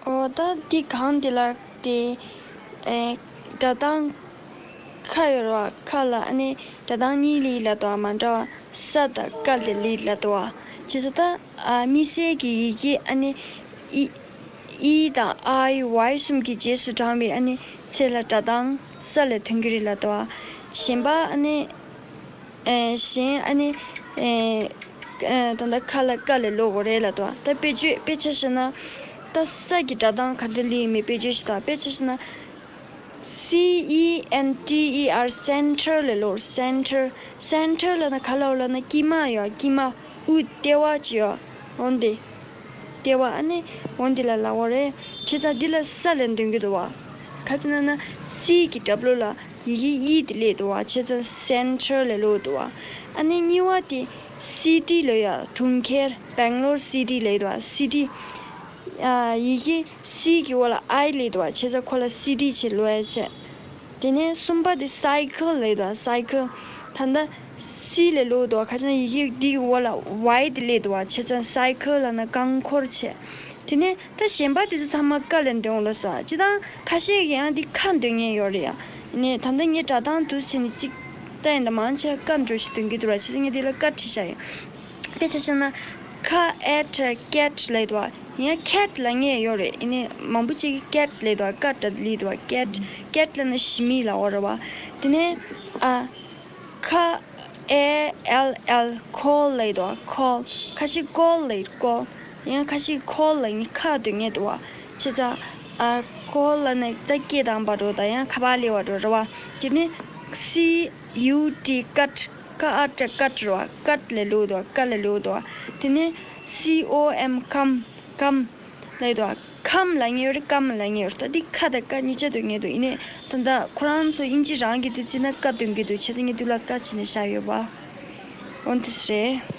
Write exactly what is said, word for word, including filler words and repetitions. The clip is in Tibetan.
འོ་ད་འདི་གང་འདི་ལ་དེ་ཨེ་སྒྲ་གདངས་ཁ་ཡོད་རེད་བ། ཁ་ལ་ཨ་ནི་སྒྲ་གདངས་གཉིས་ལི་ལ་དོ་མ་འདྲ་བ། ས་དང་ཀ་ལ་ལི་ལ་དོ་བ། བྱས་ཙང་ད་ཨ་དམིགས་བསལ་གྱི་ཡི་གེ་ཨ་ནི་ཨི་ཨི་དང་ཨའི་ཝའི་གསུམ་གྱི་རྗེས་སུ་འབྲང་བའི་ཨ་ནི་ཚེ་ལ་སྒྲ་གདངས་ས་ལས་ཐོན་གྱི་རེད་ལབ་འདུག་བ། གཞན་པ་ཨ་ནི་ཨེ་གཞན་ཨ་ནི་ཨེ་ཨེ་ད་ལྟ་ཁ་ལ་ཀ་ལས་ལོག་དགོས་རེད་ལབ་འདུག་བ། ད་དཔེ་བརྗོད་དཔེ་ཆ་བཞག་ན་ད་ས་ཀྱི་སྒྲ་གདངས་ག་འདྲ་ལི་མེད་དཔེ་བརྗོད་ཞིག་དང་དཔེ་ཆ་བཞག་ན། C E N T E R center ལས་ལོག center center ལབ་ན་ག་ལ་འོ་ལབ་ན་དཀྱིལ་མ་ཡོད། དཀྱིལ་མ་དབུ་ལྟེ་བ་ཅིག་ཡོད། འོན་ཏེ་ལྟེ་བ་ཨ་ནི་འོན་ཏེ་ལ་ལབ་པ་རེད། བྱས་ཙང་འདི་ལ་ས་ལས་འདོན་གྱི་འདུག་བ། ག་ཅི་ན་ན་C གི་འགྲམ་ལོགས་ལ་ཡི་གེ་ཨི་དེ་སླེབས་འདུག་བ། བྱས་ཙང་center ལས་ལོག་འདུག་བ། ཨ་ནི་གཉིས་པ་དེ་city ལབ་ཡ། གྲོང་ཁྱེར་Bangalore city ལབ་འདུག་བ། city ཨ་ཡི་གེ་C གི་འོག་ལ་I སླེབས་འདུག་བ། བྱས་ཙང་ཁོ་ལ་city བྱས་ལབ་ཡ་བྱས། དེ་ནས་གསུམ་པ་དེ་cycle ལབ་འདུག་བ། cycle ད་ལྟ་C ལས་ལོག་འདུག་བ། ག་ཅི་ན་ཡི་གེ་འདིའི་འོག་ལ་Y དེ་སླེབས་འདུག་བ། བྱས་ཙང་cycle ལབ་ན་རྐང་འཁོར་བྱས། དེ་ནས་ད་གཞན་པ་དེ་ཚོ་ཚང་མ་ཀ་ལས་འདོན་ལ་སོ། སྤྱིར་བཏང་ཁ་ཤས་ཀྱིས་ཡང་འདི་ཁ་འདོན་མཁན་ཡོད་རེད་ཡ། ནས་ད་ལྟ་ངས་སྒྲ་གདངས་འདུག་བྱས་ནས་གཅིག་ལྟ་ཡིན་ད་མང་ཆེ་ཀ་འགྲོ་ཞིག་འདོན་གྱི་འདུག་ར། བྱས་ཙང་ངས་འདི་ལ་ཀ་བྲིས་བཞག་ཡིན། དཔེ་ཆ་བཞག་ན་ཁ་ཨེ་ཊ་ཀེ་ཊ་ལབ་འདུག་བ། ཡང་ཁེ་ཊ་ལབ་མཁན་ཡོད་རེད། ཡིན་ནའི་མང་པོ་ཅིག་གིས་ཀེ་ཊ་ལབ་འདུག་བ། ཀ་ཊ་ལབ་འདུག་བ། ཀེ་ཊ། ཀེ་ཊ་ལབ་ན་ཞི་མི་ལབ་པ་རེད་བ། དེ་ནས་ཨ། ཁ་ཨེ་ཨེལ་ཨེལ་ཁོལ་ལབ་འདུག་བ། ཁོལ། ཁ་ཤས་ཀོལ་ལབ་ཀོལ། ཡང་ཁ་ཤས་ཁོལ་ལབ་ནི་ཁ་འདོན་མཁན་འདུག་བ། བྱས་ཙང་ཨ་ཁོལ་ལབ་ན་ད་སྐད་བཏང་བ་འདྲ་དང་ཡང་ཁ་པར་སླེབས་པ་འདྲ་རེད་བ། དེ་ནས་སི་ཡུ་ཊི་ཀཊ། ཀ་ཨ་ཊ་ཀཊ་རེད་བ། ཀཊ་ལབ་འདུག་བ། ཀ་ལབ་འདུག་བ། དེ་ནས་སི་ཨོ་ཨེམ་ཀམ། ཀམ་ལབ་འདུག་བ། ཁམ་ལབ་མཁན་ཡོད་རེད། ཀམ་ལབ་མཁན་ཡོད་རེད། ད་འདི་ཁ་དང་ཀ་གཉིས་ཆ་འདོན་མཁན་འདུག་ཡིན་ནའི་ད་ལྟ་ཁོ་རང་ཚོ་དབྱིན་ཇི་རང་གི་དུས་ཚོད་ན་ཀ་འདོན་གྱི་འདུག་བྱས་ཙང་ངས་འདི་ལ་ཀ་བྱས་ནས་བཞག་ཡོད་པ། འོ་འདི་རེད།